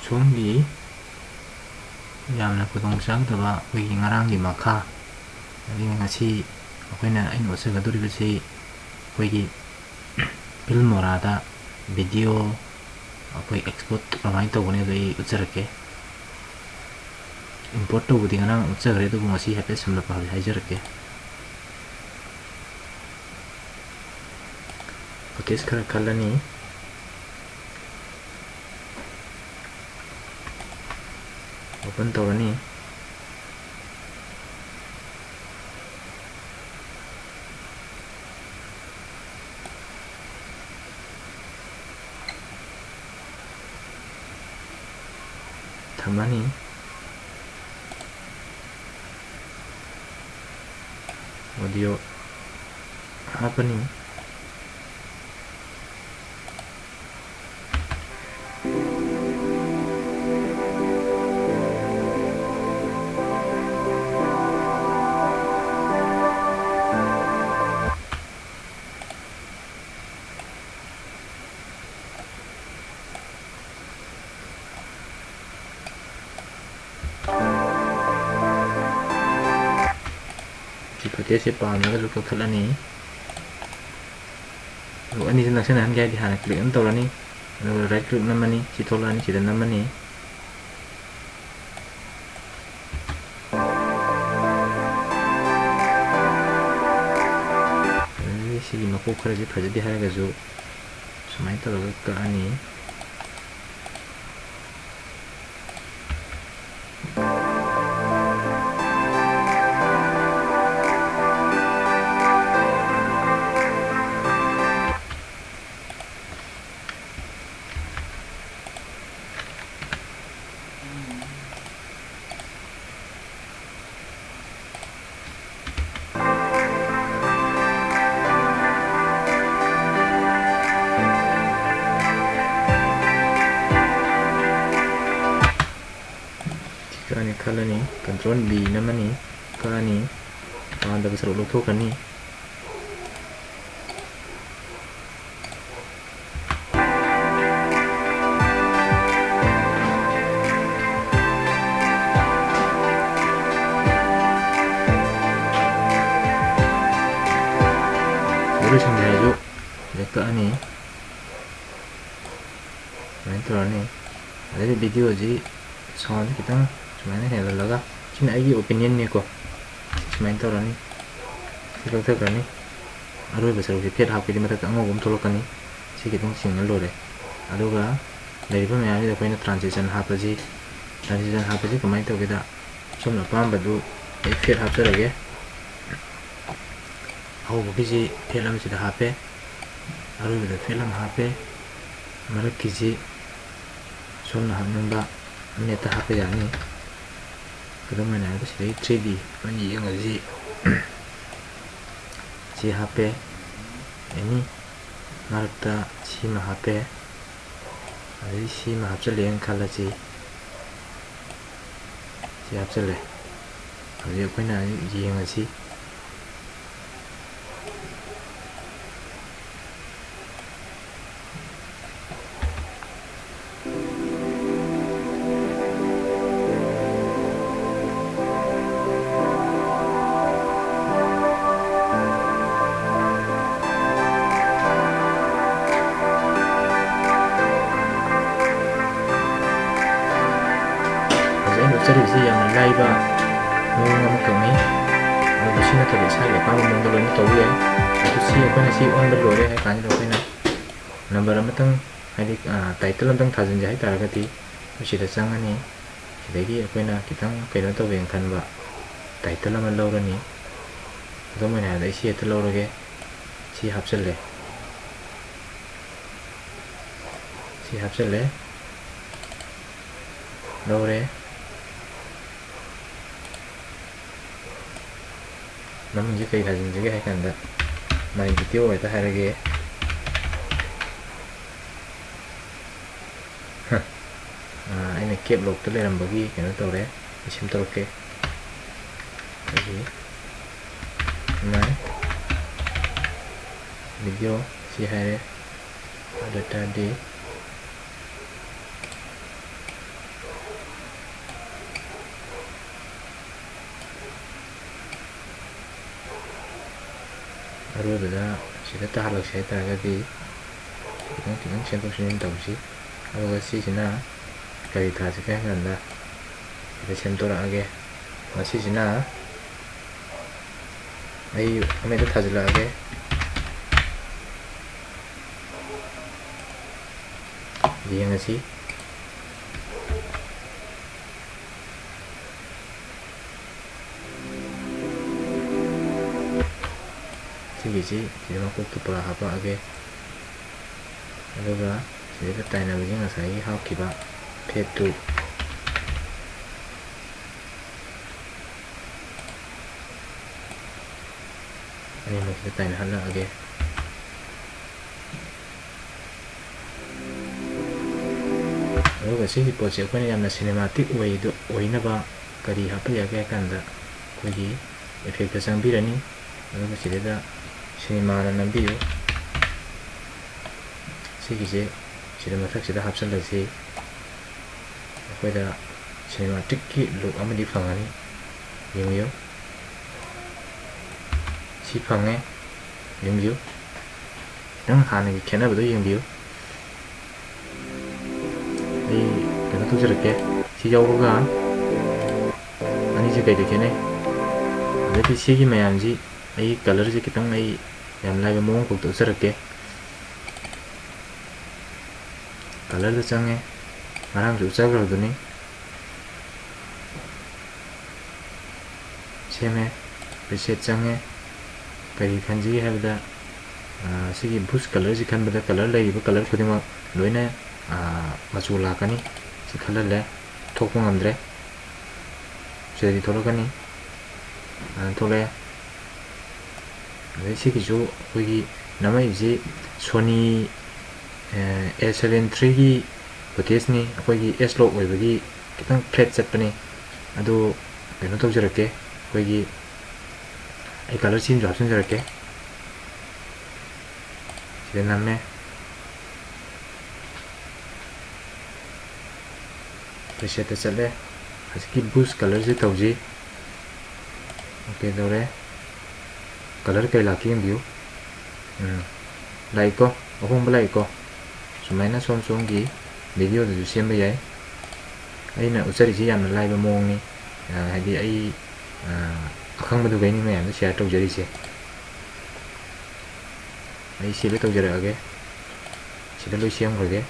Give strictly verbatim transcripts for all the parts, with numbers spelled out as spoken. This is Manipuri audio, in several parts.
ꯁꯣꯝꯒꯤ ꯌꯥꯝꯅ ꯈꯨꯗꯣꯡ ꯆꯥꯒꯗꯕ ꯑꯩꯈꯣꯏꯒꯤ ꯉꯔꯥꯡꯒꯤ ꯃꯈꯥ, ꯑꯗꯒꯤ ꯉꯁꯤ ꯑꯩꯈꯣꯏꯅ, ꯑꯩꯅ ꯎꯠꯆꯒꯗꯧꯔꯤꯕꯁꯤ ꯑꯩꯈꯣꯏꯒꯤ Filmora ꯗ video ꯑꯩꯈꯣꯏ export ꯀꯃꯥꯏꯅ ꯇꯧꯒꯅꯤ ꯑꯗꯨ ꯑꯩ ꯎꯠꯆꯔꯛꯀꯦ꯫ Import ꯇꯧꯕꯗꯤ ꯉꯔꯥꯡ ꯎꯠꯆꯈ꯭ꯔꯦ, ꯑꯗꯨꯕꯨ ꯉꯁꯤ ꯍꯥꯏꯐꯦꯠ ꯁꯝꯂꯞꯄ ꯍꯥꯏꯖꯔꯛꯀꯦ꯫ Footage ꯈꯔ ꯈꯜꯂꯅꯤ, open ꯇꯧꯔꯅꯤ꯫ ꯊꯝꯃꯅꯤ꯫ Audio ꯍꯥꯞꯄꯅꯤ꯫ ꯁꯤ footage ꯁꯦ ꯄꯥꯝꯂꯒꯁꯨ ꯀꯛꯊꯠꯂꯅꯤ꯫ ꯑꯗꯨꯒ ꯑꯅꯤꯁꯤ ꯅꯛꯁꯤꯟꯅꯍꯟꯒꯦ ꯍꯥꯏꯗꯤ ꯍꯥꯟꯅ click ꯑꯃ ꯇꯧꯔꯅꯤ, ꯑꯗꯨꯒ right click ꯅꯝꯃꯅꯤ, ꯁꯤ ꯊꯣꯛꯂꯛꯑꯅꯤ, ꯁꯤꯗ ꯅꯝꯃꯅꯤ꯫ ꯑꯗꯨꯗꯒꯤ ꯁꯤꯒꯤ ꯃꯀꯣꯛ ꯈꯔꯁꯤ ꯐꯖꯗꯦ ꯍꯥꯏꯔꯒꯁꯨ ꯁꯨꯃꯥꯏꯅ ꯇꯧꯔꯒ ꯀꯛꯑꯅꯤ꯫ ꯁꯤ ꯀꯛꯑꯅꯤ ꯈꯜꯂꯅꯤ, control V ꯅꯝꯃꯅꯤ, ꯀꯛꯑꯅꯤ, ꯄꯥꯝꯗꯕ ꯁꯔꯨꯛ ꯂꯧꯊꯣꯛꯈ꯭ꯔꯅꯤ꯫ ꯁꯨꯃꯥꯏꯅ ꯇꯧꯔꯅꯤ꯫ ꯑꯗꯩꯗꯤ video ꯁꯤ sound ꯁꯤ ꯈꯤꯇꯪ ꯁꯨꯃꯥꯏꯅ ꯍꯦꯜꯍꯜꯂꯒ, ꯁꯤꯅ ꯑꯩꯒꯤ opinion ꯅꯤꯀꯣ, ꯁꯨꯃꯥꯏꯅ ꯇꯧꯔꯅꯤ꯫ ꯁꯤ ꯀꯛꯊꯈ꯭ꯔꯅꯤ꯫ ꯑꯔꯣꯏꯕ ꯁꯔꯨꯛꯁꯤ fade ꯍꯥꯞꯀꯦꯗꯤ ꯃꯊꯛꯇ ꯑꯉꯧꯕ ꯑꯃ ꯊꯣꯛꯂꯛꯀꯅꯤ꯫ ꯁꯤ ꯈꯤꯇꯪ ꯆꯤꯡꯉ ꯂꯣꯏꯔꯦ꯫ ꯑꯗꯨꯒ ꯂꯩꯔꯤꯕ ꯃꯌꯥꯝꯁꯤꯗ ꯑꯩꯈꯣꯏꯅ transition ꯍꯥꯞꯄꯁꯤ꯫ Transition ꯍꯥꯞꯄꯁꯤ ꯀꯃꯥꯏꯅ ꯇꯧꯒꯦꯗ, ꯁꯣꯝꯅ ꯑꯄꯥꯝꯕꯗꯨ ꯑꯩ fade ꯍꯥꯞꯆꯔꯒꯦ꯫ ꯑꯍꯧꯕꯒꯤꯁꯤ fade ꯑꯃꯁꯤꯗ ꯍꯥꯞꯄꯦ, ꯑꯔꯣꯏꯕꯗ fade ꯑꯃ ꯍꯥꯞꯄꯦ, ꯃꯔꯛꯀꯤꯁꯤ ꯁꯣꯝꯅ ꯍꯥꯞꯅꯤꯡꯕ ꯑꯃ ꯍꯦꯛꯇ ꯍꯥꯞꯄ ꯌꯥꯅꯤ꯫ ꯈꯨꯗꯝ ꯑꯣꯏꯅ ꯍꯥꯏꯔꯕꯗ ꯁꯤꯗꯩ three D ꯑꯣꯏꯅ ꯌꯦꯡꯉꯁꯤ꯫ ꯁꯤ ꯍꯥꯞꯄꯦ, any ꯃꯔꯛꯇ ꯁꯤꯃ ꯍꯥꯞꯄꯦ, ꯑꯗꯩ ꯁꯤꯃ ꯍꯥꯞꯆꯜꯂꯦꯅ ꯈꯜꯂꯁꯤ꯫ ꯁꯤ ꯍꯥꯞꯆꯜꯂꯦ꯫ ꯍꯧꯖꯤꯛ ꯑꯩꯈꯣꯏꯅ ꯌꯦꯡꯉꯁꯤ꯫ ꯍꯧꯖꯤꯛ ꯑꯩꯅ ꯎꯠꯆꯔꯤꯕꯁꯤ ꯌꯥꯝꯅ ꯂꯥꯏꯕ ꯃꯑꯣꯡ ꯑꯃꯈꯛꯅꯤ꯫ ꯑꯗꯨꯕꯨ ꯁꯤ ꯅꯠꯇꯕ ꯏꯁꯥꯒꯤ ꯑꯄꯥꯝꯕ ꯃꯑꯣꯡꯗ ꯂꯣꯏꯅ ꯇꯧꯕ ꯌꯥꯏ꯫ ꯑꯗꯨ ꯁꯤ ꯑꯩꯈꯣꯏꯅ ꯁꯤ ꯑꯣꯟꯕ ꯂꯣꯏꯔꯦ ꯍꯥꯏ ꯀꯥꯟꯁꯤꯗ ꯑꯩꯈꯣꯏꯅ number ꯑꯃꯇꯪ, ꯍꯥꯏꯗꯤ, ꯑ, title ꯑꯃꯇꯪ ꯊꯥꯖꯤꯟꯁꯦ ꯍꯥꯏ ꯇꯥꯔꯒꯗꯤ, ꯑꯩꯈꯣꯏ ꯁꯤꯗ ꯆꯪꯉꯅꯤ꯫ ꯁꯤꯗꯒꯤ ꯑꯩꯈꯣꯏꯅ ꯈꯤꯇꯪ ꯀꯩꯅꯣ ꯇꯧꯒꯦꯅ ꯈꯟꯕ title ꯑꯃ ꯂꯧꯔꯅꯤ꯫ ꯈꯨꯗꯝ ꯑꯣꯏꯅ ꯍꯥꯏꯔꯕꯗ ꯑꯩ ꯁꯤ ꯍꯦꯛꯇ ꯂꯧꯔꯒꯦ꯫ ꯁꯤ ꯍꯥꯞꯆꯜꯂꯦ꯫ ꯁꯤ ꯍꯥꯞꯆꯜꯂꯦ꯫ ꯂꯧꯔꯦ꯫ ꯃꯃꯤꯡꯁꯦ ꯀꯩ ꯊꯥꯖꯤꯟꯁꯤꯒꯦ ꯍꯥꯏ ꯀꯥꯟꯗ, my video ꯍꯦꯛꯇ ꯍꯥꯏꯔꯒꯦ꯫ ꯍ꯫ ꯑꯥ, ꯑꯩꯅ cap lock ꯇ ꯂꯩꯔꯝꯕꯒꯤ ꯀꯩꯅꯣ ꯇꯧꯔꯦ꯫ ꯑꯩ ꯁꯦꯝꯗꯣꯔꯛꯀꯦ꯫ ꯑꯩꯒꯤ my video ꯁꯤ ꯍꯥꯏꯔꯦ꯫ ꯑꯗꯨ ꯑꯣꯏ ꯇꯥꯔꯗꯤ ꯑꯔꯣꯏꯕꯗ ꯁꯤꯗ ꯇꯥꯍꯜꯂꯛꯁꯦ ꯍꯥꯏ ꯇꯥꯔꯒꯗꯤ, ꯈꯤꯇꯪ ꯁꯦꯝꯗꯣꯛ ꯁꯦꯝꯖꯤꯟ ꯇꯧꯁꯤ꯫ ꯑꯗꯨꯒ ꯁꯤꯁꯤꯅ ꯀꯔꯤ ꯊꯥꯁꯤꯒꯦ ꯍꯥꯏ ꯀꯥꯟꯗ, ꯁꯤꯗ ꯁꯦꯝꯗꯣꯔꯛꯑꯒꯦ꯫ ꯃꯁꯤꯁꯤꯅ ꯑꯩ ꯑꯃꯗ ꯊꯥꯖꯤꯜꯂꯛꯑꯒꯦ꯫ ꯌꯦꯡꯉꯁꯤ꯫ ꯁꯤꯒꯤꯁꯤ ꯁꯤꯗ ꯃꯀꯣꯛꯇ ꯄꯨꯔꯥ ꯍꯥꯞꯄꯛꯑꯒꯦ꯫ ꯑꯗꯨꯒ ꯁꯤꯗꯩꯗ ꯇꯥꯏꯅꯕꯁꯤ ꯉꯁꯥꯏꯒꯤ ꯍꯥꯞꯈꯤꯕ ꯐꯦꯠꯇꯨ ꯑꯅꯤꯃꯛꯁꯤꯗ ꯇꯥꯏꯅꯍꯜꯂꯛꯑꯒꯦ꯫ ꯑꯗꯨꯒ ꯁꯤꯒꯤ ꯄꯣꯠꯁꯦ ꯑꯩꯈꯣꯏꯅ ꯌꯥꯝꯅ ꯁꯤꯅꯦꯃꯥꯇꯤꯛ ꯑꯣꯏꯗ-, ꯑꯣꯏꯅꯕ ꯀꯔꯤ ꯍꯥꯞꯄ ꯌꯥꯒꯦ ꯍꯥꯏ ꯀꯥꯟꯗ, ꯑꯩꯈꯣꯏꯒꯤ ꯏꯐꯦꯛꯇ ꯆꯪꯕꯤꯔꯅꯤ꯫ ꯑꯗꯨꯒ ꯁꯤꯗꯩꯗ ꯁꯤꯅꯦꯃꯥꯅ ꯅꯝꯕꯤꯌꯨ꯫ ꯁꯤꯒꯤꯁꯦ ꯁꯤꯗ ꯃꯊꯛꯁꯤꯗ ꯍꯥꯞꯆꯤꯜꯂꯁꯤ꯫ ꯑꯩꯈꯣꯏꯗ ꯁꯤꯅꯦꯃꯥꯇꯤꯛꯀꯤ ꯂꯨꯛ ꯑꯃꯗꯤ ꯐꯪꯒꯅꯤ꯫ ꯌꯦꯡꯕꯤꯌꯨ꯫ ꯁꯤ ꯐꯪꯉꯦ꯫ ꯌꯦꯡꯕꯤꯌꯨ꯫ ꯈꯤꯇꯪ ꯍꯥꯟꯅꯒꯤ ꯈꯦꯠꯅꯕꯗꯣ ꯌꯦꯡꯕꯤꯌꯨ꯫ ꯑꯩ ꯀꯩꯅꯣ ꯇꯧꯖꯔꯛꯀꯦ꯫ ꯁꯤ ꯌꯥꯎꯕꯒ ꯑꯅꯤꯁꯦ ꯀꯩꯗ ꯈꯦꯠꯅꯩ? ꯑꯗꯩꯗꯤ ꯁꯤꯒꯤ ꯃꯌꯥꯝꯁꯤ ꯑꯩ ꯀꯂꯔꯁꯦ ꯈꯤꯇꯪ ꯑꯩ ꯌꯥꯝ ꯂꯥꯏꯕ ꯃꯑꯣꯡ ꯈꯛꯇ ꯎꯠꯆꯔꯛꯀꯦ꯫ ꯀꯂꯔꯗ ꯆꯪꯉꯦ꯫ ꯉꯔꯥꯡꯁꯨ ꯎꯠꯆꯈ꯭ꯔꯕꯗꯨꯅꯤ꯫ ꯁꯦꯝꯃꯦ꯫ ꯄ꯭ꯔꯤꯁꯦꯠ ꯆꯪꯉꯦ꯫ ꯀꯔꯤ ꯈꯟꯁꯤꯒꯦ ꯍꯥꯏꯕꯗ, ꯑ, ꯁꯤꯒꯤ ꯕꯨꯁ ꯀꯂꯔꯁꯤ ꯈꯟꯕꯗ ꯀꯂꯔ ꯂꯩꯔꯤꯕ ꯀꯂꯔ ꯈꯨꯗꯤꯡꯃꯛ ꯂꯣꯏꯅ, ꯑ, ꯃꯆꯨ ꯂꯥꯛꯀꯅꯤ꯫ ꯁꯤ ꯈꯜꯍꯜꯂꯦ꯫ ꯊꯣꯛꯄ ꯉꯝꯗ꯭ꯔꯦ꯫ ꯁꯤꯗꯗꯤ ꯊꯣꯛꯂꯛꯀꯅꯤ꯫ ꯑꯗꯨꯃꯥꯏꯅ ꯊꯣꯛꯂꯛꯑꯦ꯫ ꯑꯗꯩ ꯁꯤꯒꯤꯁꯨ ꯑꯩꯈꯣꯏꯒꯤ ꯅꯝꯃꯛꯏꯁꯤ Sony, ꯑ, A seven three ꯒꯤ footage ꯅꯤ꯫ ꯑꯩꯈꯣꯏꯒꯤ S log ꯑꯣꯏꯕꯒꯤ ꯈꯤꯇꯪ flat ꯆꯠꯄꯅꯤ꯫ ꯑꯗꯨ ꯀꯩꯅꯣ ꯇꯧꯖꯔꯛꯀꯦ, ꯑꯩꯈꯣꯏꯒꯤ ꯑꯩ ꯀꯂꯔ ꯆꯦꯟꯖꯁꯨ ꯍꯥꯞꯆꯤꯟꯖꯔꯛꯀꯦ꯫ ꯁꯤꯗ ꯅꯝꯃꯦ꯫ ꯄ꯭ꯔꯤꯁꯦꯠꯇ ꯆꯠꯂꯦ꯫ ꯍꯧꯖꯤꯛꯀꯤ ꯕꯨꯁ ꯀꯂꯔꯁꯦ ꯇꯧꯁꯤ꯫ ꯑꯣꯀꯦ ꯇꯧꯔꯦ꯫ ꯀꯂꯔ ꯀꯩ ꯂꯥꯛꯀꯦ ꯌꯦꯡꯕꯤꯌꯨ꯫ ꯎꯝ, ꯂꯥꯛꯏꯀꯣ? ꯑꯍꯣꯡꯕ ꯂꯥꯛꯏꯀꯣ? ꯁꯨꯃꯥꯏꯅ ꯁꯣꯝ ꯁꯣꯝꯒꯤ video ꯗꯁꯨ ꯁꯦꯝꯕ ꯌꯥꯏ꯫ ꯑꯩꯅ ꯎꯠꯆꯔꯤꯁꯤ ꯌꯥꯝꯅ ꯂꯥꯏꯕ ꯃꯑꯣꯡꯅꯤ꯫ ꯑ, ꯍꯥꯏꯗꯤ ꯑꯩ, ꯑ, ꯑꯈꯪꯕꯗꯨꯒꯩꯅꯤ ꯃꯌꯥꯝꯗ share ꯇꯧꯖꯔꯤꯁꯦ꯫ ꯑꯩ save ꯇꯧꯖꯔꯛꯑꯒꯦ꯫ ꯁꯤꯗ ꯂꯣꯏ ꯁꯦꯝꯈ꯭ꯔꯒꯦ꯫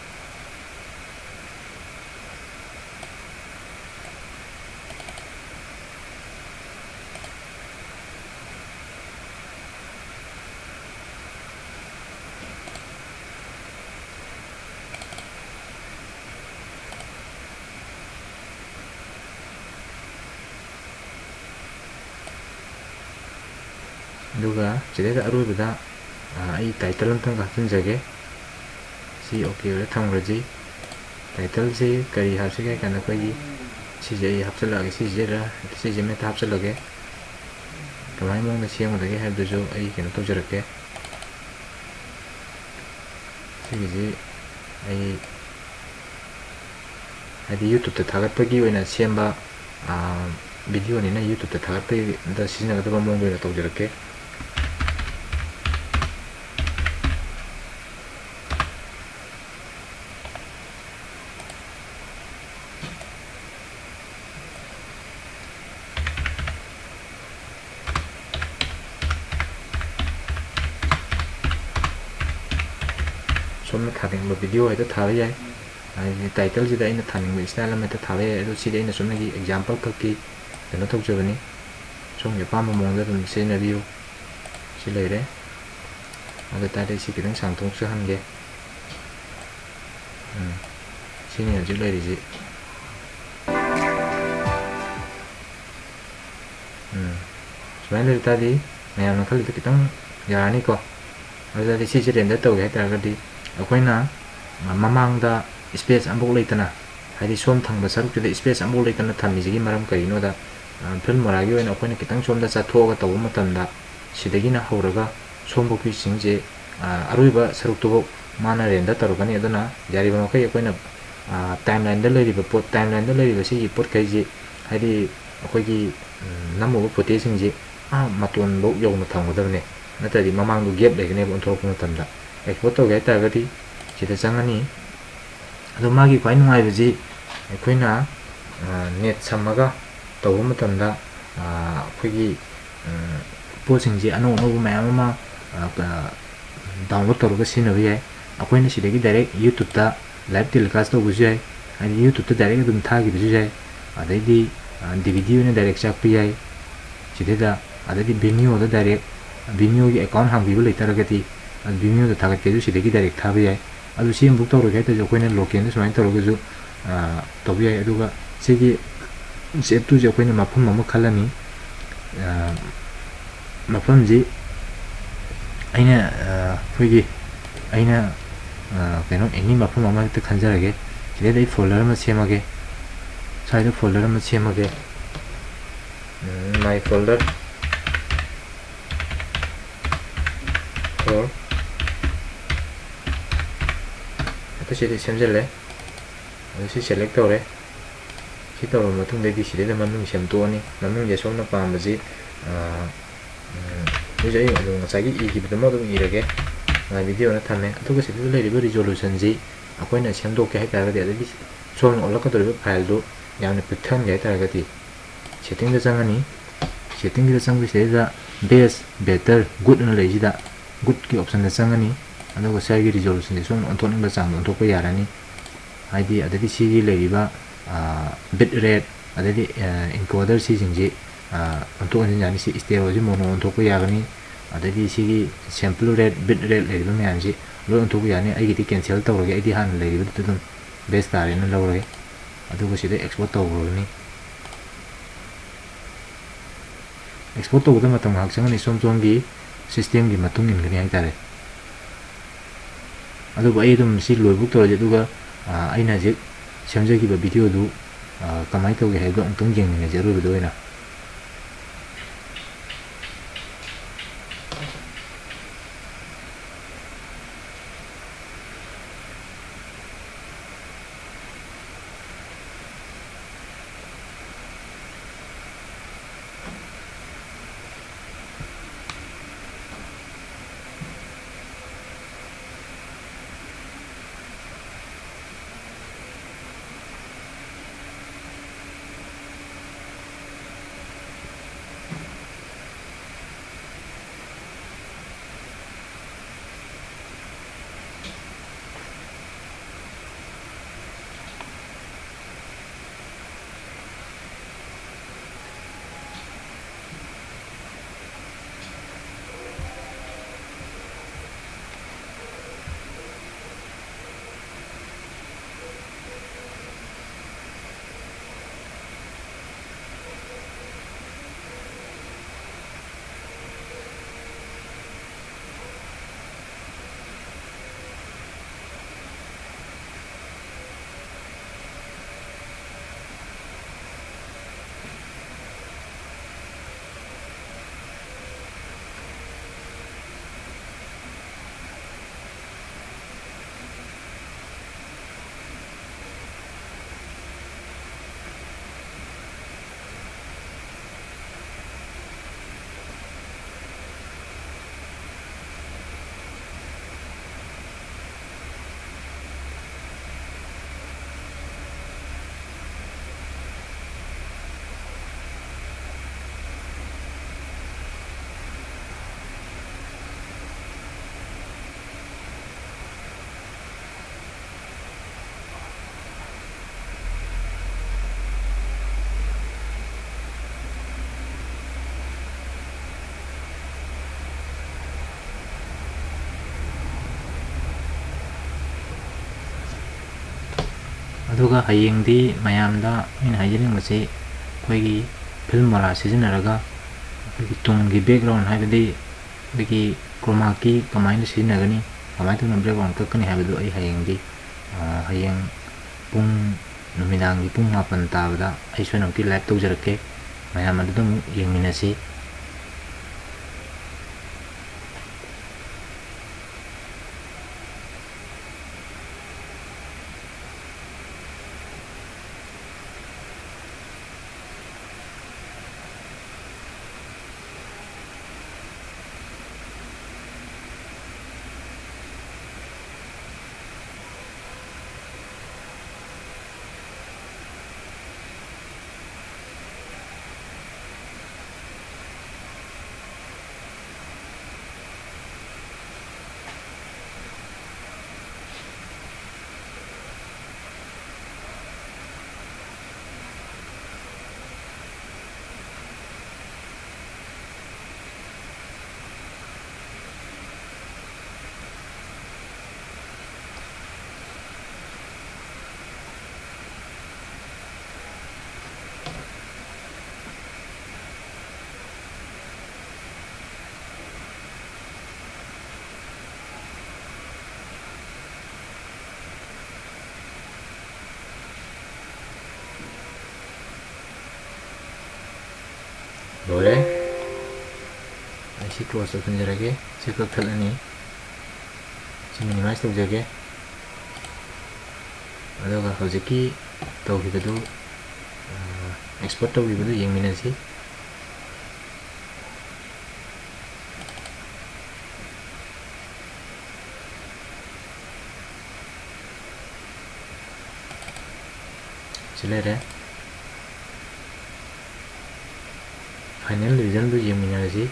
ꯑꯗꯨꯒ ꯁꯤꯗꯩꯗ ꯑꯔꯣꯏꯕꯗ, ꯑ, ꯑꯩ title ꯑꯝꯇꯪꯒ ꯍꯥꯞꯆꯤꯟꯖꯒꯦ꯫ ꯁꯤ OK ꯑꯣꯏꯔ ꯊꯝꯈ꯭ꯔꯁꯤ꯫ Title ꯁꯤ ꯀꯔꯤ ꯍꯥꯞꯁꯤꯒꯦ ꯍꯥꯏ ꯀꯥꯟꯗ ꯑꯩꯈꯣꯏꯒꯤ ꯁꯤꯁꯦ ꯑꯩ ꯍꯥꯞꯆꯤꯜꯂꯛꯑꯒꯦ꯫ ꯁꯤꯁꯤꯗ, ꯁꯤꯁꯦ ꯃꯦꯠꯇ ꯍꯥꯞꯆꯤꯜꯂꯒꯦ꯫ ꯀꯃꯥꯏꯅ ꯃꯑꯣꯡꯗ ꯁꯦꯝꯒꯗꯒꯦ ꯍꯥꯏꯕꯗꯨꯁꯨ ꯑꯩ ꯀꯩꯅꯣ ꯇꯧꯖꯔꯛꯀꯦ꯫ ꯁꯤꯒꯤꯁꯤ ꯑꯩ ꯍꯥꯏꯗꯤ YouTube ꯇ ꯊꯥꯒꯠꯄꯒꯤ ꯑꯣꯏꯅ ꯁꯦꯝꯕ, ꯑ, video ꯅꯤꯅ YouTube ꯇ ꯊꯥꯒꯠꯄꯒꯤꯗ ꯁꯤꯖꯤꯟꯅꯒꯗꯕ ꯃꯑꯣꯡꯗ ꯑꯣꯏꯅ ꯇꯧꯖꯔꯛꯀꯦ꯫ ꯁꯣꯝꯅ ꯊꯥꯅꯤꯡꯕ video ꯍꯦꯛꯇ ꯊꯥꯕ ꯌꯥꯏ꯫ ꯍꯥꯏꯗꯤ title ꯁꯤꯗ ꯑꯩꯅ ꯊꯥꯅꯤꯡꯕ style ꯑꯃ ꯍꯦꯛꯇ ꯊꯥꯕ ꯌꯥꯏ꯫ ꯑꯗꯣ ꯁꯤꯗꯤ ꯑꯩꯅ ꯆꯨꯝꯅꯒꯤ example ꯈꯛꯀꯤ ꯀꯩꯅꯣ ꯇꯧꯖꯕꯅꯤ꯫ ꯁꯣꯝꯒꯤ ꯑꯄꯥꯝꯕ ꯃꯑꯣꯡꯗ ꯑꯗꯨꯝ ꯁꯤꯖꯤꯟꯅꯕꯤꯌꯨ꯫ ꯁꯤ ꯂꯩꯔꯦ꯫ ꯑꯗꯨ ꯇꯥꯔꯗꯤ ꯁꯤ ꯈꯤꯇꯪ ꯁꯥꯡꯊꯣꯛꯆꯍꯟꯒꯦ꯫ ꯎꯝ꯫ ꯁꯤꯅꯤ ꯍꯧꯖꯤꯛ ꯂꯩꯔꯤꯁꯤ꯫ ꯎꯝ꯫ ꯁꯨꯃꯥꯏꯅ ꯂꯩ ꯇꯥꯔꯗꯤ ꯃꯌꯥꯝꯅ ꯈꯜꯂꯤꯗꯣ ꯈꯤꯇꯪ ꯌꯥꯔꯅꯤꯀꯣ꯫ ꯑꯗꯨ ꯇꯥꯔꯗꯤ ꯁꯤꯁꯦ render ꯇꯧꯒꯦ ꯍꯥꯏ ꯇꯥꯔꯒꯗꯤ ꯑꯩꯈꯣꯏꯅ ꯃꯃꯥꯡꯗ space ꯑꯃꯐꯥꯎ ꯂꯩꯇꯅ, ꯍꯥꯏꯗꯤ ꯁꯣꯝ ꯊꯪꯕ ꯁꯔꯨꯛꯁꯤꯗ space ꯑꯃꯐꯥꯎ ꯂꯩꯇꯅ ꯊꯝꯃꯤꯁꯤꯒꯤ ꯃꯔꯝ ꯀꯔꯤꯅꯣꯗ, ꯑ, Filmora ꯒꯤ ꯑꯣꯏꯅ ꯑꯩꯈꯣꯏꯅ ꯈꯤꯇꯪ ꯁꯣꯝꯗ ꯆꯠꯊꯣꯛꯑꯒ ꯇꯧꯕ ꯃꯇꯝꯗ ꯁꯤꯗꯒꯤꯅ ꯍꯧꯔꯒ ꯁꯣꯝꯐꯥꯎꯒꯤꯁꯤꯡꯁꯦ, ꯑ, ꯑꯔꯣꯏꯕ ꯁꯔꯨꯛꯇꯨꯐꯥꯎ ꯃꯥꯅ render ꯇꯧꯔꯛꯀꯅꯤ꯫ ꯑꯗꯨꯅ ꯌꯥꯔꯤꯕ ꯃꯈꯩ ꯑꯩꯈꯣꯏꯅ, ꯑ, timeline ꯗ ꯂꯩꯔꯤꯕ ꯄꯣꯠ, timeline ꯗ ꯂꯩꯔꯤꯕ ꯁꯤꯒꯤ ꯄꯣꯠꯈꯩꯁꯤ, ꯍꯥꯏꯗꯤ ꯑꯩꯈꯣꯏꯒꯤ, ꯎꯝ, ꯅꯝꯃꯨꯕ footage ꯁꯤꯡꯁꯤ ꯑꯥ ꯃꯇꯣꯟꯐꯧ ꯌꯧꯅ ꯊꯝꯒꯗꯕꯅꯦ꯫ ꯅꯠꯇ꯭ꯔꯗꯤ ꯃꯃꯥꯡꯗꯣ gap ꯂꯩꯒꯅꯦꯕ ꯑꯣꯟꯊꯣꯔꯛꯄ ꯃꯇꯝꯗ꯫ Export ꯇꯧꯒꯦ ꯍꯥꯏ ꯇꯥꯔꯒꯗꯤ ꯁꯤꯗ ꯆꯪꯉꯅꯤ꯫ ꯑꯗꯣ ꯃꯥꯒꯤ ꯈ꯭ꯋꯥꯏ ꯅꯨꯡꯉꯥꯏꯕꯁꯤ ꯑꯩꯈꯣꯏꯅ, ꯑ, ꯅꯦꯠ ꯁꯝꯃꯒ ꯇꯧꯕ ꯃꯇꯝꯗ, ꯑ, ꯑꯩꯈꯣꯏꯒꯤ, ꯎꯝ, ꯄꯣꯠꯁꯤꯡꯁꯦ ꯑꯅꯧ ꯑꯅꯧꯕ ꯃꯌꯥꯝ ꯑꯃ, ꯑ, ꯀ-, ꯗꯥꯎꯟꯂꯣꯗ ꯇꯧꯔꯒ ꯁꯤꯖꯤꯟꯅꯕ ꯌꯥꯏ꯫ ꯑꯩꯈꯣꯏꯅ ꯁꯤꯗꯒꯤ ꯗꯥꯏꯔꯦꯛ ꯌꯨꯇ꯭ꯌꯨꯕꯇ ꯂꯥꯏꯚ ꯇꯦꯂꯤꯀꯥꯁ ꯇꯧꯕꯁꯨ ꯌꯥꯏ, ꯍꯥꯏꯗꯤ ꯌꯨꯇ꯭ꯌꯨꯕꯇ ꯗꯥꯏꯔꯦꯛ ꯑꯗꯨꯝ ꯊꯥꯈꯤꯕꯁꯨ ꯌꯥꯏ꯫ ꯑꯗꯩꯗꯤ, ꯑ, ꯗꯤ ꯚꯤ ꯗꯤ ꯑꯣꯏꯅ ꯗꯥꯏꯔꯦꯛ ꯆꯥꯛꯄ ꯌꯥꯏ ꯁꯤꯗꯩꯗ꯫ ꯑꯗꯩꯗꯤ ꯚꯤꯃꯤꯌꯣꯗ ꯗꯥꯏꯔꯦꯛ, ꯚꯤꯃꯤꯌꯣꯒꯤ ꯑꯦꯀꯥꯎꯟ ꯍꯥꯡꯕꯤꯕ ꯂꯩꯇꯥꯔꯒꯗꯤ, ꯚꯤꯃꯤꯌꯣꯗ ꯊꯥꯒꯠꯀꯦꯁꯨ ꯁꯤꯗꯒꯤ ꯗꯥꯏꯔꯦꯛ ꯊꯥꯕ ꯌꯥꯏ꯫ ꯑꯗꯨ ꯁꯤ ꯑꯃꯨꯛ ꯇꯧꯔꯒꯦ ꯍꯥꯏ ꯇꯥꯔꯁꯨ ꯑꯩꯈꯣꯏꯅ ꯂꯣꯀꯦꯜꯗ ꯁꯨꯃꯥꯏꯅ ꯇꯧꯔꯒꯁꯨ, ꯑ, ꯇꯧꯕ ꯌꯥꯏ꯫ ꯑꯗꯨꯒ ꯁꯤꯒꯤ ꯁꯤ ꯑꯦꯞ ꯇꯨꯁꯦ ꯑꯩꯈꯣꯏꯅ ꯃꯐꯝ ꯑꯃ ꯈꯜꯂꯅꯤ꯫ ꯑ, ꯃꯐꯝꯁꯤ ꯑꯩꯅ, ꯑ, ꯑꯩꯈꯣꯏꯒꯤ, ꯑꯩꯅ, ꯑ, ꯀꯩꯅꯣ, ꯑꯦꯅꯤ ꯃꯐꯝ ꯑꯃ ꯍꯦꯛꯇ ꯈꯟꯖꯔꯒꯦ꯫ ꯁꯤꯗꯩꯗ ꯑꯩ ꯐꯣꯜꯗꯔ ꯑꯃ ꯁꯦꯝꯃꯒꯦ꯫ ꯁ꯭ꯋꯥꯏꯗ ꯐꯣꯜꯗꯔ ꯑꯃ ꯁꯦꯝꯃꯒꯦ꯫ ꯎꯝ, my folder for ꯑꯗꯨ ꯁꯤꯗꯤ ꯁꯦꯝꯖꯤꯜꯂꯦ꯫ ꯑꯗꯨ ꯁꯤ ꯁꯦꯂꯦꯛ ꯇꯧꯔꯦ꯫ ꯁꯤ ꯇꯧꯔꯕ ꯃꯇꯨꯡꯗꯗꯤ ꯁꯤꯗꯩꯗ ꯃꯃꯤꯡ ꯁꯦꯝꯗꯣꯛꯑꯅꯤ꯫ ꯃꯃꯤꯡꯁꯦ ꯁꯣꯝꯅ ꯄꯥꯝꯕꯁꯤ, ꯑ, ꯎꯝ, ꯍꯧꯖꯤꯛ ꯑꯩ ꯑꯗꯨꯝ ꯉꯁꯥꯏꯒꯤ ꯏꯈꯤꯕꯗꯨꯃ ꯑꯗꯨꯝ ꯏꯔꯒꯦ꯫ ꯉꯁꯥꯏ ꯚꯤꯗꯤꯑꯣꯅ ꯊꯝꯃꯦ꯫ ꯑꯗꯨꯒ ꯁꯤꯗ ꯂꯩꯔꯤꯕ ꯔꯤꯖꯣꯂꯨꯁꯟꯁꯤ ꯑꯩꯈꯣꯏꯅ ꯁꯦꯝꯗꯣꯛꯀꯦ ꯍꯥꯏ ꯇꯥꯔꯒꯗꯤ, ꯑꯗꯩꯗꯤ ꯁꯣꯝꯅ ꯑꯣꯜꯂꯛꯀꯗꯧꯔꯤꯕ ꯐꯥꯏꯜꯗꯨ ꯌꯥꯝꯅ ꯄꯤꯛꯊꯍꯟꯒꯦ ꯍꯥꯏ ꯇꯥꯔꯒꯗꯤ, ꯁꯦꯠꯇꯤꯡꯗ ꯆꯪꯉꯅꯤ꯫ ꯁꯦꯠꯇꯤꯡꯁꯤꯗ ꯆꯪꯕꯁꯤꯗꯩꯗ best, better, good ꯑꯅ ꯂꯩꯁꯤꯗ, ꯒꯨꯗꯀꯤ ꯑꯣꯞꯁꯟꯗ ꯆꯪꯉꯅꯤ꯫ ꯑꯗꯨꯒ ꯁ꯭ꯋꯥꯏꯒꯤ ꯔꯤꯖꯣꯂꯨꯁꯟꯁꯦ ꯁꯣꯝꯅ ꯑꯣꯟꯊꯣꯛꯅꯤꯡꯕ ꯆꯥꯡꯗ ꯑꯣꯟꯊꯣꯛꯄ ꯌꯥꯔꯅꯤ꯫ ꯍꯥꯏꯗꯤ, ꯑꯗꯩꯗꯤ ꯁꯤꯒꯤ ꯂꯩꯔꯤꯕ, ꯑ, bit rate, ꯑꯗꯩꯗꯤ, ꯑ, encoder ꯁꯤꯁꯤꯡꯁꯤ, ꯑ, ꯑꯣꯟꯊꯣꯛ ꯑꯣꯟꯁꯤꯟ ꯌꯥꯅꯤ꯫ ꯁꯤ stereo ꯁꯤ mono ꯑꯣꯟꯊꯣꯛꯄ ꯌꯥꯒꯅꯤ꯫ ꯑꯗꯩꯗꯤ ꯁꯤꯒꯤ sample rate, bit rate ꯂꯩꯔꯤꯕ ꯃꯌꯥꯝꯁꯤ ꯂꯣꯏ ꯑꯣꯟꯊꯣꯛꯄ ꯌꯥꯅꯤ꯫ ꯑꯩꯒꯤꯗꯤ cancel ꯇꯧꯔꯒꯦ, ꯑꯩꯗꯤ ꯍꯥꯟꯅ ꯂꯩꯔꯤꯕꯗꯨꯗ ꯑꯗꯨꯝ best ꯇꯥꯔꯦꯅ ꯂꯧꯔꯒꯦ꯫ ꯑꯗꯨꯒ ꯁꯤꯗ export ꯇꯧꯈ꯭ꯔꯒꯅꯤ꯫ Export ꯇꯧꯕꯗ ꯃꯇꯝ ꯉꯥꯏꯍꯥꯛ ꯆꯪꯒꯅꯤ, ꯁꯣꯝ ꯁꯣꯝꯒꯤ system ꯒꯤ ꯃꯇꯨꯡ ꯏꯟꯒꯅꯤ ꯍꯥꯏꯇꯥꯔꯦ꯫ ꯑꯗꯨꯕꯨ ꯑꯩ ꯑꯗꯨꯝ ꯁꯤ ꯂꯣꯏꯕꯨꯛ ꯇꯧꯔꯁꯤ, ꯑꯗꯨꯒ, ꯑ, ꯑꯩꯅ ꯍꯧꯖꯤꯛ ꯁꯦꯝꯖꯈꯤꯕ ꯚꯤꯗꯤꯑꯣꯗꯨ, ꯑ, ꯀꯃꯥꯏꯅ ꯇꯧꯒꯦ ꯍꯥꯏꯕꯗꯣ ꯑꯃꯨꯛꯇꯪ ꯌꯦꯡꯃꯤꯟꯅꯁꯤ ꯑꯔꯣꯏꯕꯗ ꯑꯣꯏꯅ꯫ ꯑꯗꯨꯒ ꯍꯌꯦꯡꯗꯤ ꯃꯌꯥꯝꯗ ꯑꯩꯅ ꯍꯥꯏꯖꯅꯤꯡꯕꯁꯤ, ꯑꯩꯈꯣꯏꯒꯤ ꯐꯤꯜꯃꯣꯔꯥ ꯁꯤꯖꯤꯟꯅꯔꯒ ꯑꯩꯈꯣꯏꯒꯤ ꯇꯨꯡꯒꯤ background, ꯍꯥꯏꯕꯗꯤ ꯑꯩꯈꯣꯏꯒꯤ chroma key ꯀꯃꯥꯏꯅ ꯁꯤꯖꯤꯟꯅꯒꯅꯤ, ꯀꯃꯥꯏꯅ ꯇꯧꯅ background ꯀꯛꯀꯅꯤ ꯍꯥꯏꯕꯗꯨ ꯑꯩ ꯍꯌꯦꯡꯗꯤ, ꯑ, ꯍꯌꯦꯡ ꯄꯨꯡ, ꯅꯨꯃꯤꯗꯥꯡꯒꯤ ꯄꯨꯡ ꯃꯥꯄꯟ ꯇꯥꯕꯗ ꯑꯩ ꯁꯣꯏꯗꯅꯃꯛꯀꯤ live ꯇꯧꯖꯔꯛꯀꯦ꯫ ꯃꯌꯥꯝ ꯑꯗꯨꯗ ꯑꯃꯨꯛ ꯌꯦꯡꯃꯤꯟꯅꯁꯤ꯫ ꯂꯣꯏꯔꯦ꯫ ꯑꯩ ꯁꯤ close ꯇꯧꯁꯤꯟꯖꯔꯒꯦ꯫ ꯁꯤ ꯀꯛꯊꯠꯂꯅꯤ꯫ ꯁꯤ minimize ꯇꯧꯖꯒꯦ꯫ ꯑꯗꯨꯒ ꯍꯧꯖꯤꯛꯀꯤ ꯇꯧꯈꯤꯕꯗꯨ, ꯑ, export ꯇꯧꯈꯤꯕꯗꯨ ꯌꯦꯡꯃꯤꯟꯅꯁꯤ꯫ ꯁꯤ ꯂꯩꯔꯦ꯫ Final result ꯗꯨ ꯌꯦꯡꯃꯤꯟꯅꯔꯁꯤ꯫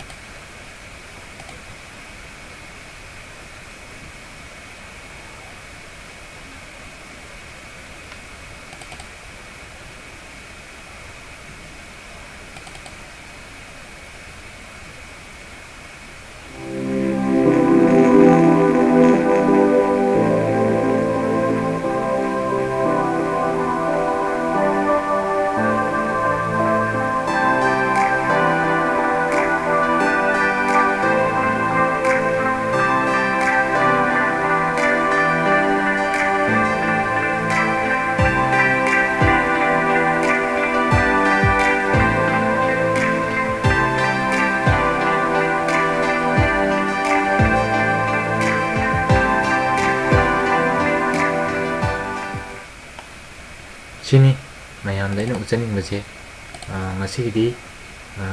ꯁꯤꯅꯤ ꯃꯌꯥꯝꯗ ꯑꯩꯅ ꯎꯠꯆꯅꯤꯡꯕꯁꯦ꯫ ꯑ, ꯉꯁꯤꯒꯤꯗꯤ, ꯑ,